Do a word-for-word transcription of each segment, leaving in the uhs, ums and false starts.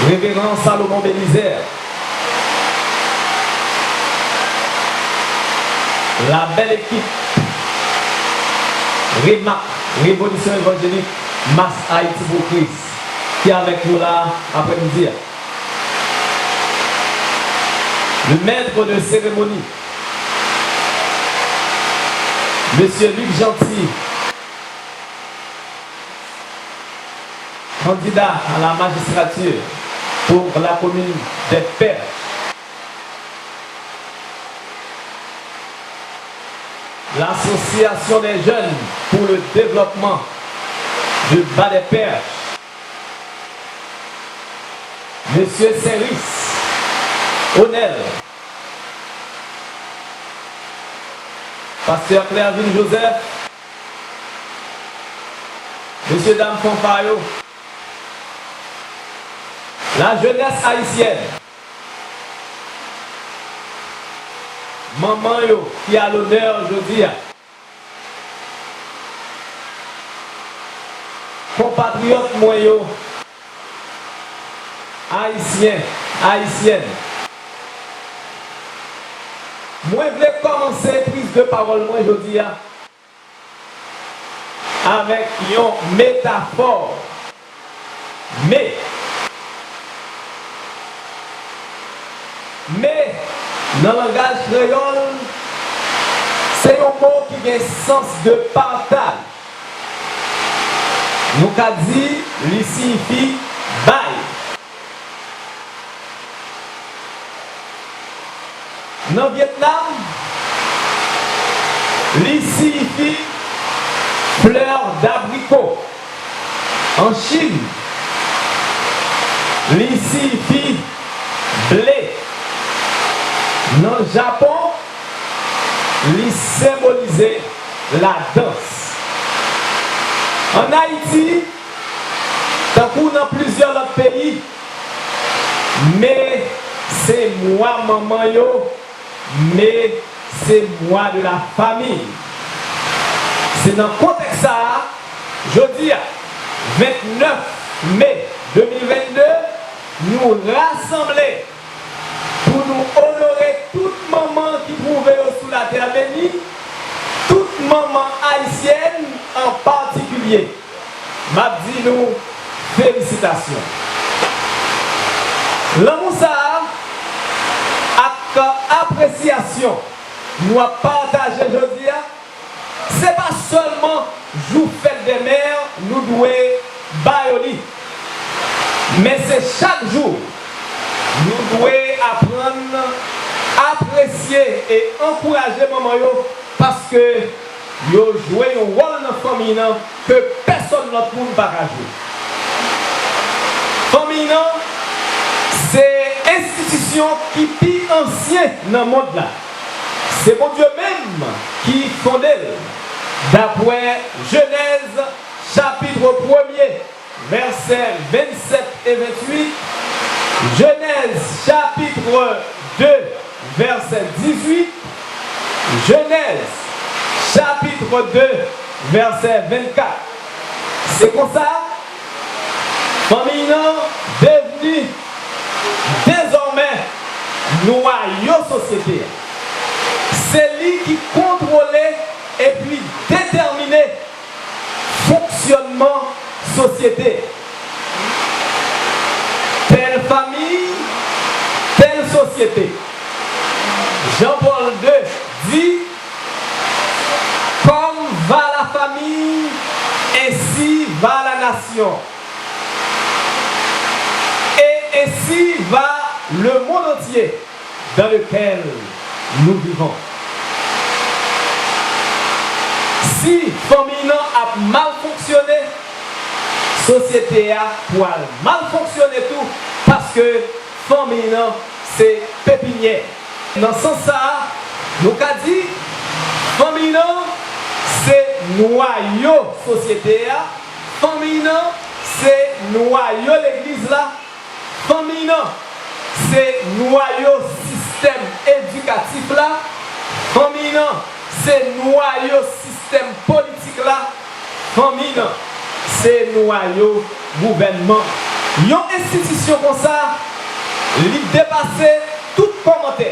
Reveran Salomon Belizaire, la bèl ekip Remak, Revolisyon Evanjelik, Mas Ayiti pou Kris, ki avèk nou la aprèmidi a. Le maître de cérémonie, Mesye Luc Jeanty, candidat à la magistrature pour la commune des Perches. L'Association des jeunes pour le développement de Baie des Perches, Mesye Saint-Ris Onel, Pastè Clervin Joseph, mesye dam fanfa yo, la jeunesse haïtienne, manman yo ki a lonè jodi a, konpatriyòt mwen yo, Ayisyen, Ayisyèn, mwen vle kòmanse priz de pawòl mwen jodi a avèk yon metafò. Me. Me, nan langaj kreyòl, se yon mo ki gen sans de pataj. Nou ka di li siyifi bay. Nan Vyetnam, li siyifi fleur d'abricot. An Chin, li siyifi ble. Nan Japon, li senbolize ladans. An Ayiti, tankou nan plizyè lòt peyi, me se mwa manman yo, me se mwa de la famille. Se nan kontèks sa a, jodi a, vennèf me de mil vennde, nou rasanble pou nou onore tout manman ki twouve yo sou latè beni, tout manman ayisyèn an patikilye. M ap di nou felisitasyon. Lanmou sa a ak apresyasyon nou ap pataje jodi a, se pa sèlman jou fèt dè mè nou dwe ba yo li, men se chak jou nou dwe aprann apresye e ankouraje manman yo, paske yo jwe yon wòl nan fanmi nan ke pèsòn lòt moun pa ka jwe. Fanmi nan se enstitisyon ki pi ansyen nan mond la. Se Bondye menm ki fonde l, dapre Jenèz chapit premye, vèsè vennsèt e venntuit, Jenèz chapit de, vèsè dizuit, Jenèz chapit de, vèsè vennkat. Se konsa, fanmi nan devni dezòmè nwayo sosyete a. Se li ki kontwole epi detèmine fonksyònman sosyete. Tèl fanmi, tèl sosyete. Jean-Paul deux di, Comme va la famille, ainsi va la nation. Et ainsi va le monde entier dans lequel nous vivons. Si fanmi nan ap mal fonksyone, sosyete a pwal mal fonksyone tou, paske fanmi nan se pepinyè. Nan sans sa a, nou ka di, fanmi nan se nwayo sosyete a, fanmi nan se nwayo legliz la, fanmi nan se nwayo sistèm edikatif la, fanmi nan se nwayo sistèm politik la, fanmi nan se nwayo gouvènman. Yon enstitisyon konsa, li depase tout kòmantè.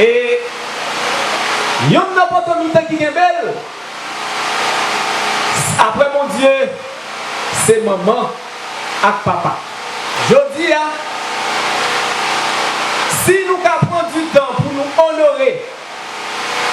E yonn nan poto mitan ki kenbe l, apre Bondye, se manman ak papa. Jodi a, si nou ka pran di tan pou nou onore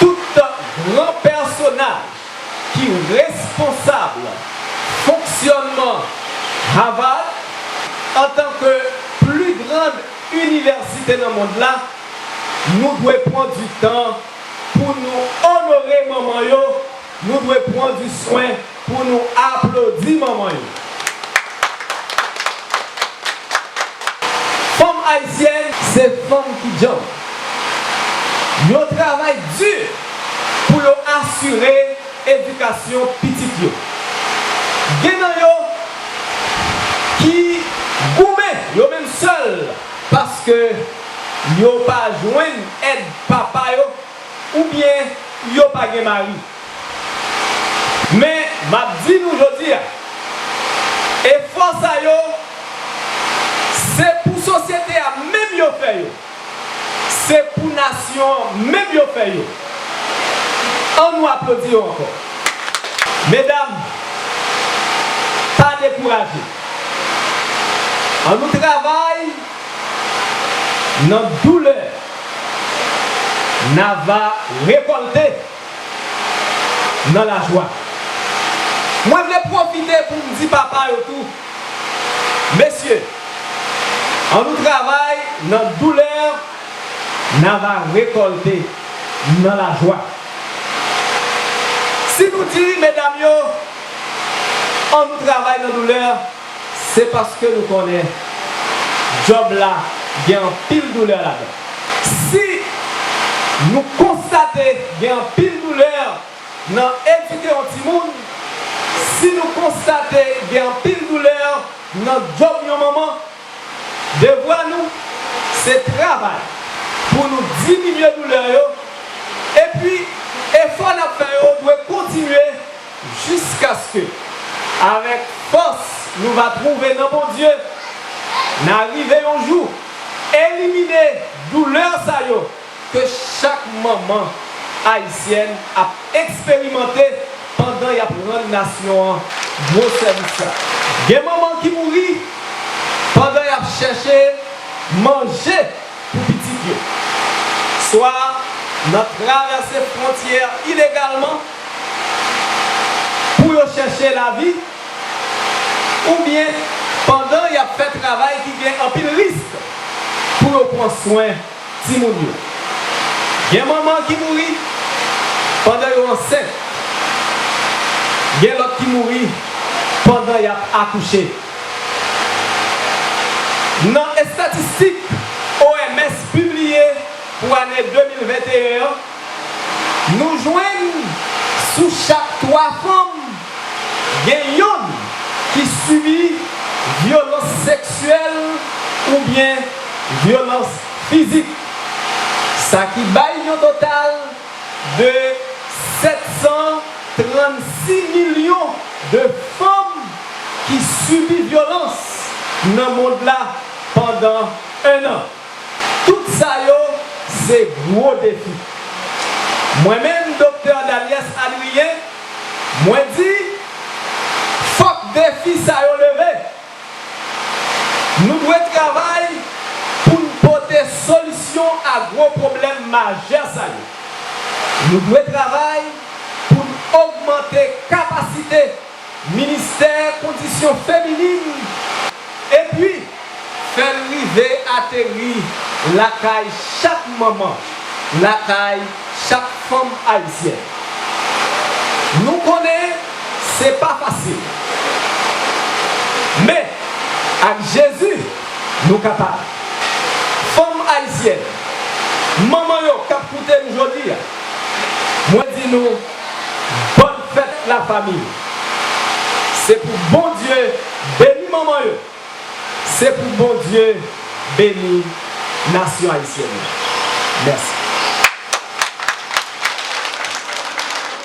tout gran pèsonaj ki responsab fonksyònman Harvard, antanke pli grann inivèsite nan mond la, nou dwe pran di tan pou nou onore manman yo, nou dwe pran di swen pou nou aplodi manman yo. Fanm ayisyèn se fanm ki djanm. Yo travay di pou yo asire edikasyon pitit yo. Gen nan yo ki goumen yo menm sèl paske yo pa jwenn èd papa yo oubyen yo pa gen mari. Men, m ap di nou jodi a, efò sa yo, se pou sosyete a menm yo fè yo. Se pou nasyon an menm yo fè yo. An nou aplodi yo ankò. Medam, pa dekouraje. An nou travay nan doulè. N a va rekòlte nan lajwa. Mwen vle pwofite pou m di papa yo tou, mesye, an nou travay nan doulè, n a va rekòlte nan lajwa. Si nou di medam yo, an nou travay nan doulè, se paske nou konnen djòb la gen anpil doulè ladan. Si nou konstate gen anpil doulè nan edike yon timoun, si nou konstate gen anpil doulè nan djòb yon manman, devwa nou se travay pou nou diminye doulè yo, epi efò n ap fè yo dwe kontinye jiskaske, avèk fòs nou va twouve nan Bondye, n a rive yon jou elimine doulè sa yo ke chak manman ayisyèn ap eksperimante pandan y ap rann nasyon an gwo sèvis la. Gen manman ki mouri pandan y ap chèche manje pou pitit yo, swa nan travèse fwontyè ilegalman pou yo chèche lavi, oubyen pandan y ap fè travay ki gen anpil risk pou yo pran swen timoun yo. Gen manman ki mouri pandan yo ansent. Gen lòt ki mouri pandan y ap akouche. Nan estatistik O M S pibliye pou ane de mil venteyen an, nou jwenn sou chak twa fanm, gen yonn ki sibi vyolans seksyèl oubyen vyolans fizik, sa ki bay yon total de sèt san trannsis milyon de fanm ki sibi vyolans nan mond la pandan en an. Tout sa yo se gwo defi. Mwen menm, Doktè Daliès Adrien, mwen di, fòk defi sa yo leve. Nou dwe travay pou n pote solisyon a gwo pwoblèm majè sa yo. Nou dwe travay pou n ogmante kapasite Ministè Kondisyon Feminin, epi fè l rive ateri lakay chak manman, lakay chak fanm ayisyèn. Nou konnen se pa fasil, men ak Jezi, nou kapab. Fanm ayisyèn, manman yo k ap koute m jodi a, mwen di nou, bòn fèt lafanmi. Se pou Bondye beni manman yo. Se pou Bondye beni nasyon ayisyèn nan. Mèsi.